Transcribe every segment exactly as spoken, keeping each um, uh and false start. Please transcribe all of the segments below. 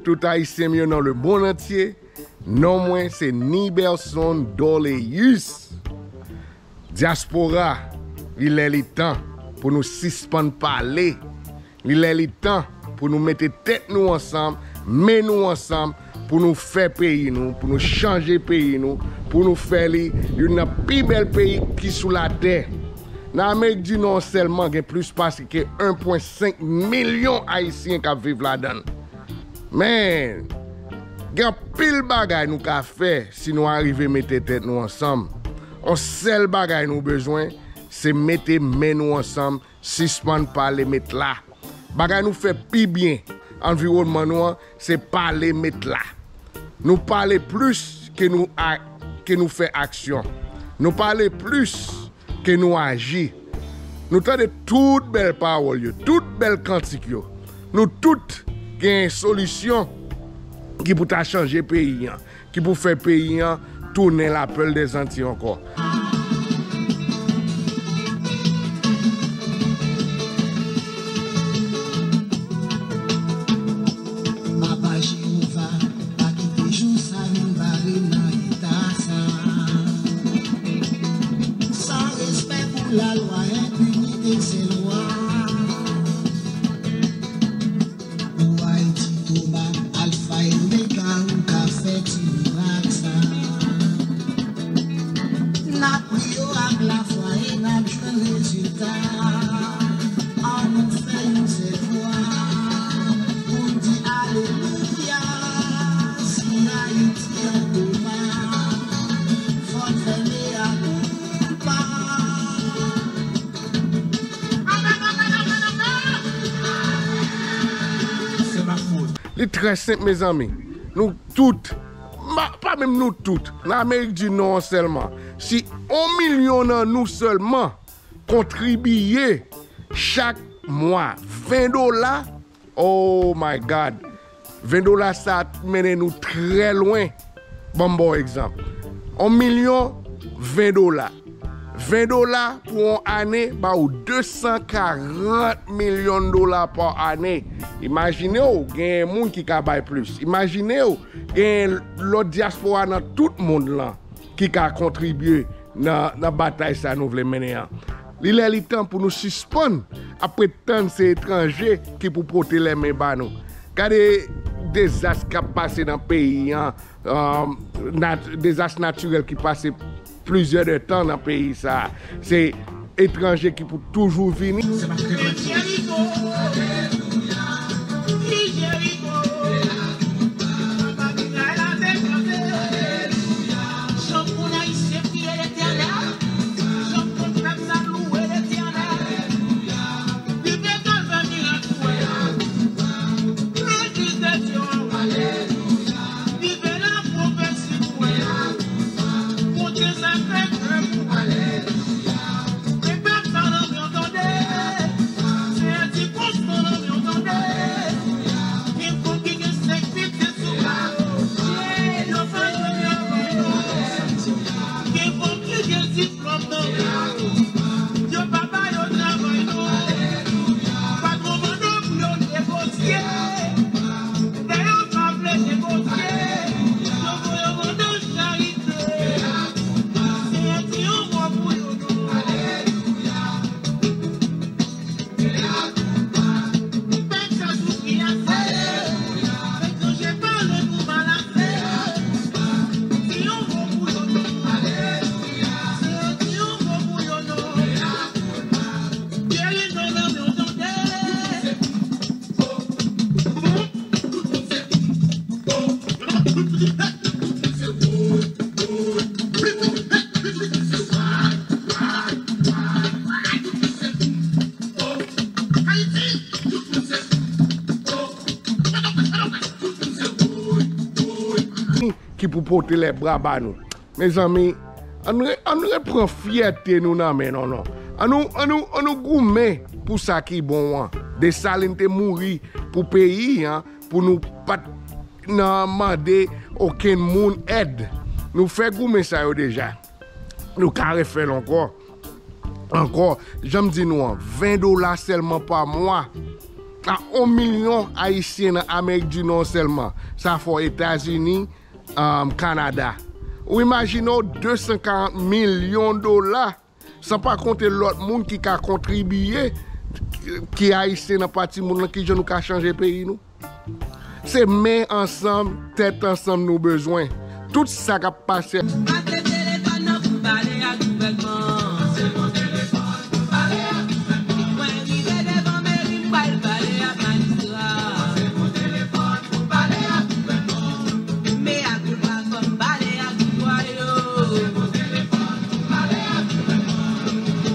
Tout Ayisyen m yo nan le monde entier, non mwen se Nibelson Doléus. Dyaspora, li lè li tan pou nou sispann pale. Li lè li tan pou nou mete tèt nou ansanm, men nou ansanm, pou nou fè peyi nou, pou nou chanje peyi nou, pou nou fè li youn nan pi bèl peyi ki sou latè. Nan Amerik di Nò sèlman, gen plis pase ke en pwen senk milyon Ayisyen k ap viv ladan l. Men, gen anpil bagay nou ka fè si nou arive mete tèt nou ansanm. On sèl bagay nou bezwen, se mete men nou ansanm, sispann pale, met la. Bagay nou fè pi byen anviwònman nou an, se pale, met la. Nou pale plis ke nou a-, ke nou fè aksyon. Nou pale plis ke nou aji. Nou tande tout bèl pawòl yo, tout bèl kantik yo. Nou tout gen solisyon ki pou ta chanje peyi an, ki pou fè peyi an tounen lapèl dè Zanti ankò. Papa Jewova, pa kite jou sa vin bare m nan eta sa. San respè pou lalwa, enpinite se lwa. Pou Ayiti Toba, Alfa e Omega, ou ka fè ti mirak sa. N ap priye w ak lafwa e n ap jwenn rezilta. Ann nou fè yon sèl vwa pou n di alelouya. Si Ayiti an koma, fò n fè mea culpa. Li trè senp, mezanmi. Nou tout, ma-, pa menm nou tout, nan Amerik di Nò an sèlman, si on milyon nan nou sèlman kontribiye chak mwa ven dola, oh my God! Ven dola sa ap mennen nou trè lwen. Ban m ba w egzanp. On milyon, ven dola. Ven dola pou on ane ba ou de san karant milyon dola pa ane. Imajine w, genyen moun ki ka bay plis. Imajine w, genyen lòt dyaspora nan tout mond lan ki ka kontribye nan, nan batay sa nou vle mennen an. Li lè li tan pou nou sispann ap pretann se etranje ki pou pote lèmen ba nou. Gade dezas k ap pase nan peyi an, um, nat-, dezas natirèl ki pase plizyè de tan nan peyi sa a. Se etranje ki pou toujou vini. Yo pa ba yo travay non. Patwon mande pou yo negosye. Lè yo pa vle negosye, yo voye yo mande charite. Senyè di yon mo pou yo non. Ki pou pote lè bra ba nou. Mezanmi, ann re-, ann reprann fyète nou nan men nou, non. Ann nou, ann nou, ann nou goumen pou sa ki bon an. Desalin te mouri pou peyi an, pou nou pa t nan mande okenn moun èd. Nou fè goumen sa yo deja. Nou ka refè l ankò. Ankò, jan m di nou an, ven dola sèlman pa mwa. a yon milyon Ayisyen nan Amerik di Nò sèlman. Sa fè w Etazini, um, Kanada. Ou imajine w de san karant milyon dola, san pa konte lòt moun ki ka kontribye, ki Ayisyen nan pati mond lan, kijan nou ka chanje peyi nou? Se men ansanm, tèt ansanm nou bezwen. Tout sa k ap pase. Pase telefòn nan pou m pale ak gouvènman. Mwen rive devan meri, m pral pale ak majistra. Mea culpa, fò m pale ak pouvwa yo.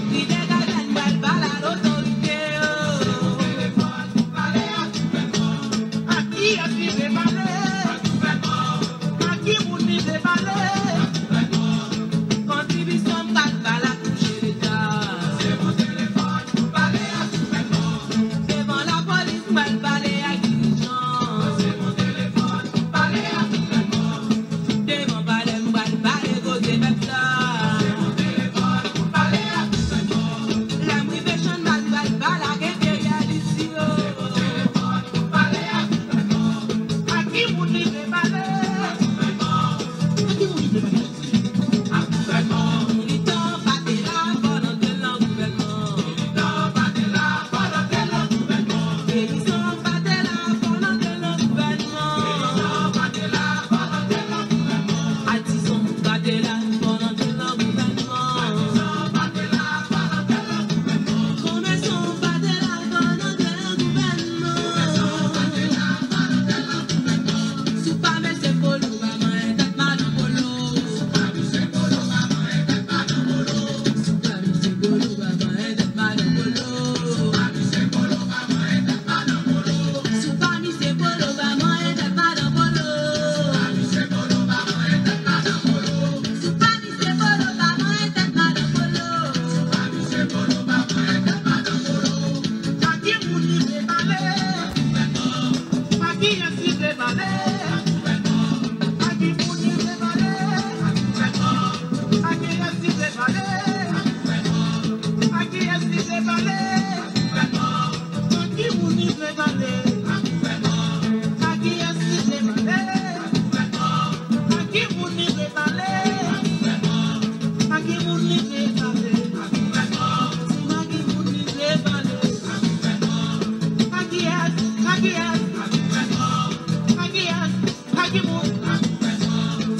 Rive Gardens, m pral pale ak otorite yo. Ak kiyès li vle pale? Ak ki moun li vle pale? Kontribisyon m pral pale ak mouche Leta. Devan lapolis, m pral pale ak dirijan. Devan palè, m pral pale kote pèp la. Lè m rive Channmas, m pral pale ak enperyalis yo. Ak ki moun li vle pale? Militan pa te la, fò n antre l nan gouvènman. Peyizan pa te la, fò n antre l nan gouvènman. Atizan pa te la, fò n antre l nan gouvènman. Komèsan pa te la, fò n antre l nan gouvènman. Si w pa mete polo, w pa manyen tèt madan polo.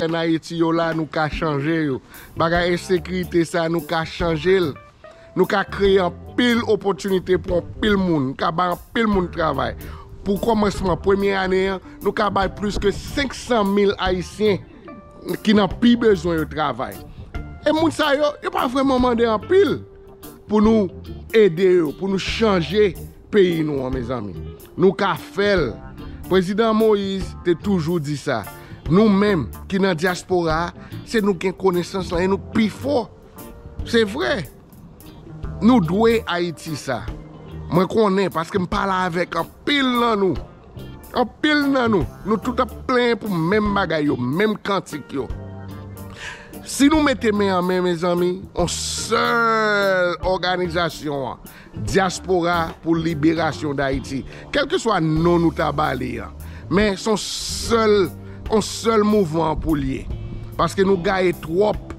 Ann Ayiti yo la, nou ka chanje yo. Bagay ensekirite sa, nou ka chanje l. Nou ka kreye anpil opòtinite pou anpil moun. Nou ka bay anpil moun travay. Pou kòmansman premye ane an, nou ka bay plis ke senk san mil Ayisyen ki nan pi bezwen yo travay. E moun sa yo, yo pa vrèman mande anpil pou nou ede yo, pou nou chanje peyi nou an, mezanmi. Nou ka fè l. Prezidan Moïse te toujou di sa. Nou menm ki nan dyaspora a, se nou gen konesans lan e nou pi fò. Se vre. Nou dwe Ayiti sa. Mwen konnen paske m pale avèk anpil nan nou. Anpil nan nou, nou tout ap plenyen pou menm bagay yo, menm kantik yo. Si nou mete men an men, mezanmi, on sèl òganizasyon an, Dyaspora pou Liberasyon d Ayiti, kèlkeswa non nou ta ba li an, men se on sèl, on sèl mouvman pou l ye. Paske nou gaye twòp.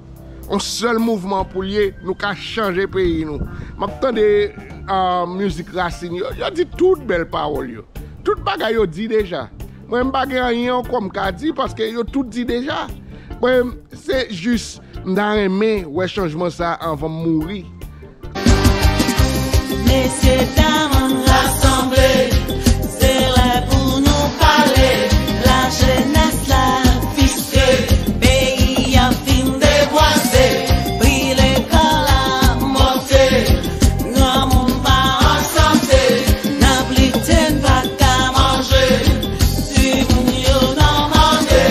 On sèl mouvman pou l ye, nou ka chanje peyi nou. M ap tande, ah, mizik Rasin yo, yo di tout bèl pawòl yo. Tout bagay yo di deja. Mwen, m pa gen anyen ankò m ka di, paske yo tout di deja. Mwen, se jis, m ta renmen wè chanjman sa a anvan m mouri. Mesye dam, ann rasanble, se lè pou nou pale. Lajenès la fise, peyi a fin debwaze, pri lekòl la monte, granmoun pa an sante, n ap lite, n pa ka manje, timoun yo nan mande.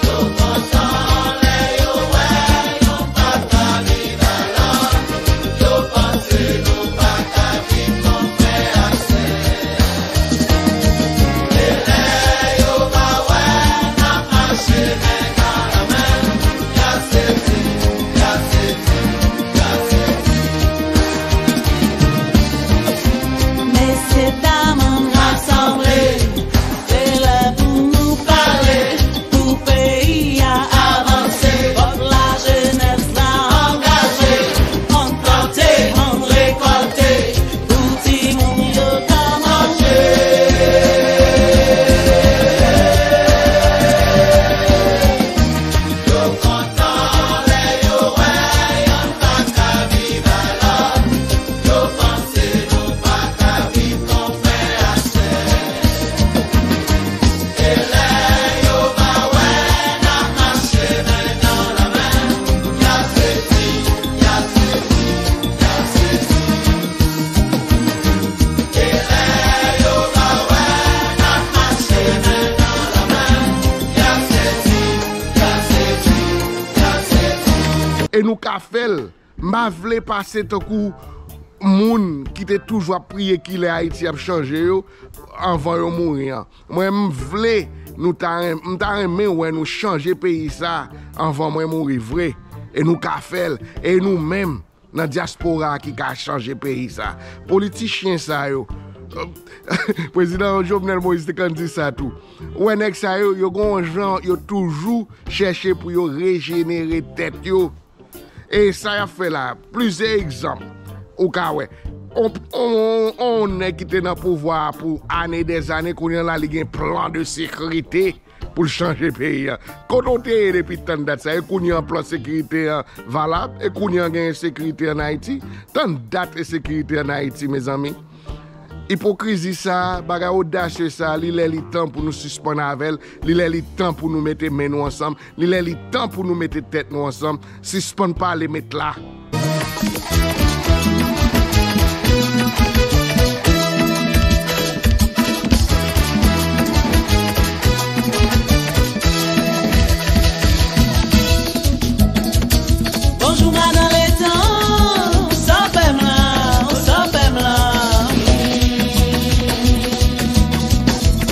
Yo kontan lè yo wè nou pa ka viv alò, yo panse nou pa ka viv kontrè ak Nou ka fè l. M pa vle pase tankou moun ki te toujou ap priye kilè Ayiti ap chanje yo anvan yo mouri an. Mwen, m vle nou ta ren-, m ta renmen wè nou chanje peyi sa anvan mwen mouri vre. E nou ka fè l. E nou menm, nan dyaspora a ki ka chanje peyi sa. Politichyen sa yo, Prezidan Jovenel Moïse te konn di sa tou. Ou wè nèg sa yo, yo gon jan, yo toujou chèche pou yo rejenere tèt yo. E sa y ap fè la, plizyè egzanp. Ou ka wè, on, on, on nèg ki te nan pouvwa a pou ane dèzane, kounye a la, li gen plan de sekirite pou l chanje peyi a. Kote w te ye depi tann dat sa? E kounye a plan sekirite an valab? E kounye a gen ensekirite ann Ayiti? Tann dat ensekirite ann Ayiti, mezanmi. Ipokrizi sa, bagay odasye sa, li lè li tan pou nou sispann avè l, li lè li tan pou nou mete men nou ansanm, li lè li tan pou nou mete tèt nou ansanm, sispann pale met la. Bonjou madan letan, sa w fè m la, sa w fè m la.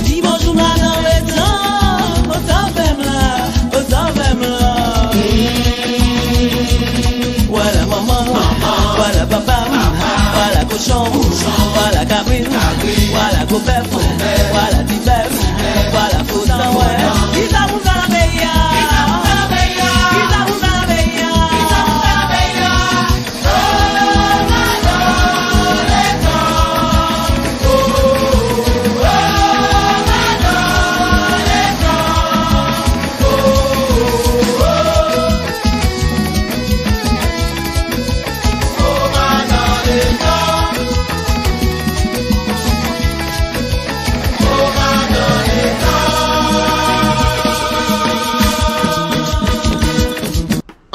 Di bonjou madan letan, sa w fè m la, sa w fè m la. Vwala manman, vwala papa, vwala kochon, vwala kabrit, vwala gwo bèf, vwala ti bèf, vwala foutan wè. Kisa pou fè nan peyi a? Kisa pou fè nan peyi a? Kisa pou fè nan peyi a?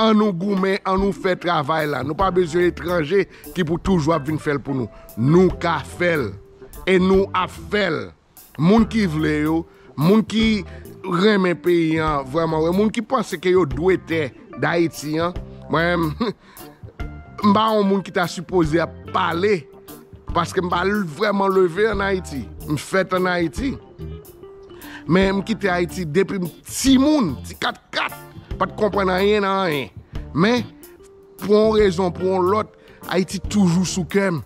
Ann nou goumen, ann nou fè travay la. Nou pa bezwen etranje ki pou toujou ap vin fè l pou nou. Nou ka fè l. E nou ap fè l. Moun ki vle yo, moun ki renmen peyi an vrèman, vre, moun ki panse ke yo dwe tè Dayiti an, mwen, m pa yon moun ki ta sipoze ap pale, paske m pa l-, vrèman leve ann Ayiti. M fèt ann Ayiti. Men m kite Ayiti depi m timoun, ti kat kat, pa t konprann anyen nan anyen. Men, pou yon rezon, pou yon lòt, Ayiti toujou sou kè m.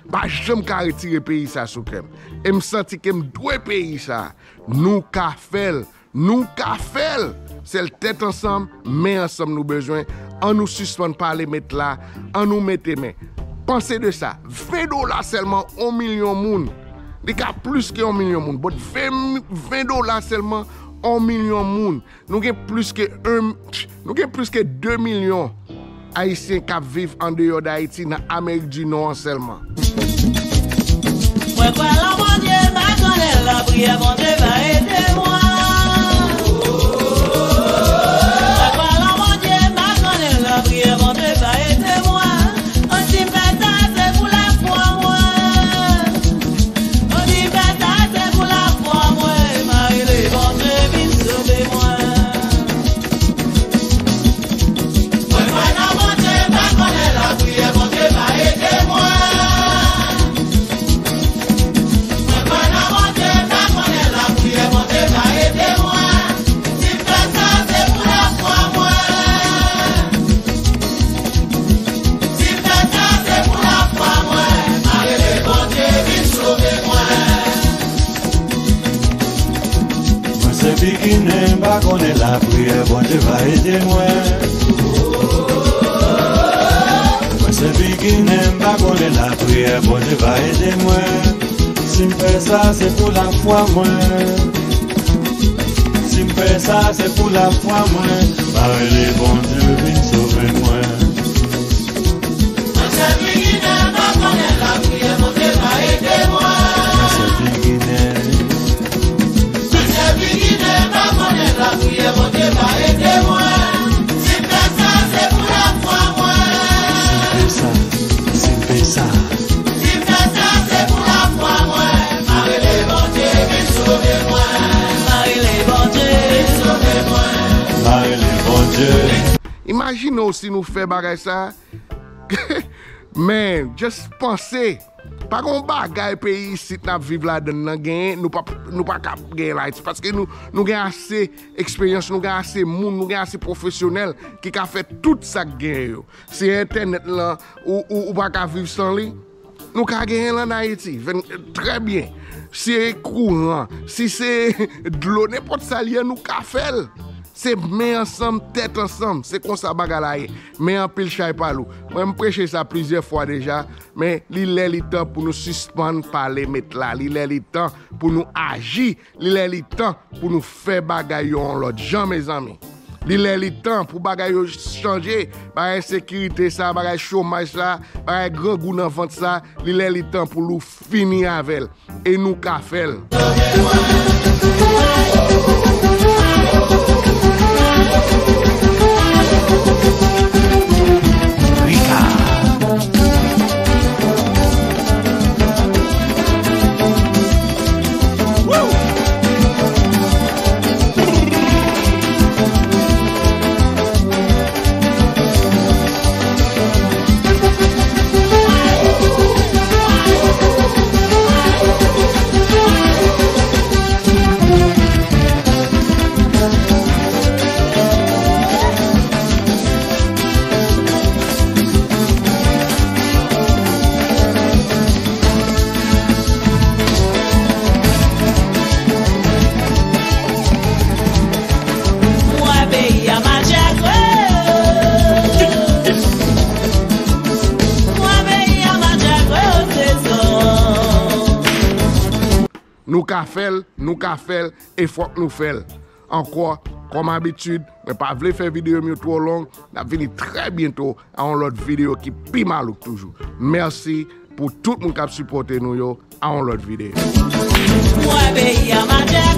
M pa janm ka retire peyi sa sou kè m. E m santi ke m dwe peyi sa. Nou ka fè l. Nou ka fè l. Sèl tèt ansanm, men ansanm nou bezwen. Ann nou sispann pale met la. Ann nou mete men. Panse de sa. Ven dola sèlman, yon milyon moun. Li ka plis ke yon milyon moun. But ven, ven dola sèlman, yon milyon moun. Nou gen plis ke en, nou gen plis ke de milyon Ayisyen k ap viv andeyò Dayiti nan Amerik di Nò an sèlman. Mwen kwè lan Bondye, m pa konnen lapriyè Bondye va ede mwen. Mwen kwè lan Bondye, m pa konnen lapriyè Bondye va ede mwen. O, si m fè sa, se pou lafwa mwen. O, si m fè sa, se pou lafwa mwen. M a rele Bondye vin sove mwen. Mwen kwè nan Bondye, m pa konnen lapriyè Bondye va ede mwen. Mwen kwè nan Bondye, m pa konnen lapriyè Bondye va ede mwen. Si m fè sa, se pou lafwa mwen. Si m fè sa, se pou lafwa mwen. M a rele Bondye vin sove mwen. Mwen se biginen, m pa konnen lapriyè Bondye va ede mwen. Mwen se biginen, m pa konnen lapriyè Bondye va ede mwen. Si m fè sa, se pou lafwa mwen. Si m fè sa, se pou lafwa mwen. M a rele Bondye vin sove mwen. Mwen se biginen, m pa konnen lapriyè Bondye va ede mwen. Mwen se biginen. Mwen se biginen, m pa konnen lapriyè Bondye va ede mwen. Si m fè sa, se pou lafwa mwen. Si m fè sa, si m fè sa. Si m fè sa, se pou lafwa mwen. M a rele Bondye, vin sove mwen. M a rele Bondye, vin sove mwen. M a rele Bondye. Imajine w si nou fè bagay sa. Men, just panse. Pa gen yon bagay peyi isit n ap viv ladan l nan genyen, nou pa, nou pa ka genyen l Ayiti. Paske nou, nou gen ase eksperyans, nou gen ase moun, nou gen ase pwofesyonèl ki ka fè tout sa k genyen yo. Si entènèt lan, ou, ou, ou pa ka viv san li, nou ka genyen l ann Ayiti. Trè byen. Si se kouran, si se dlo, nenpòt sa l ye, nou ka fè l. Se men ansanm, tèt ansanm. Se konsa bagay la ye. Men anpil chay pa lou. Mwen, m preche sa plizyè fwa deja, men li lè li tan pou nou sispann pale met la. Li lè li tan pou nou aji. Li lè li tan pou nou fè bagay yo yon lòt jan, mezanmi. Li lè li tan pou bagay yo chanje. Bagay ensekirite sa, bagay chomaj sa, bagay grangou nan vant sa, li lè li tan pou nou fini avè l. E nou ka fè l. Nou ka fè l, nou ka fè l, e fòk nou fè l. Ankò, kòm abitid, mwen pa vle fè videyo m yo twò long. N ap vini trè byento a yon lòt videyo ki pi malouk toujou. Mèsi pou tout moun k ap sipòte nou yo. A yon lòt videyo. Mwen peyi an Matjèk.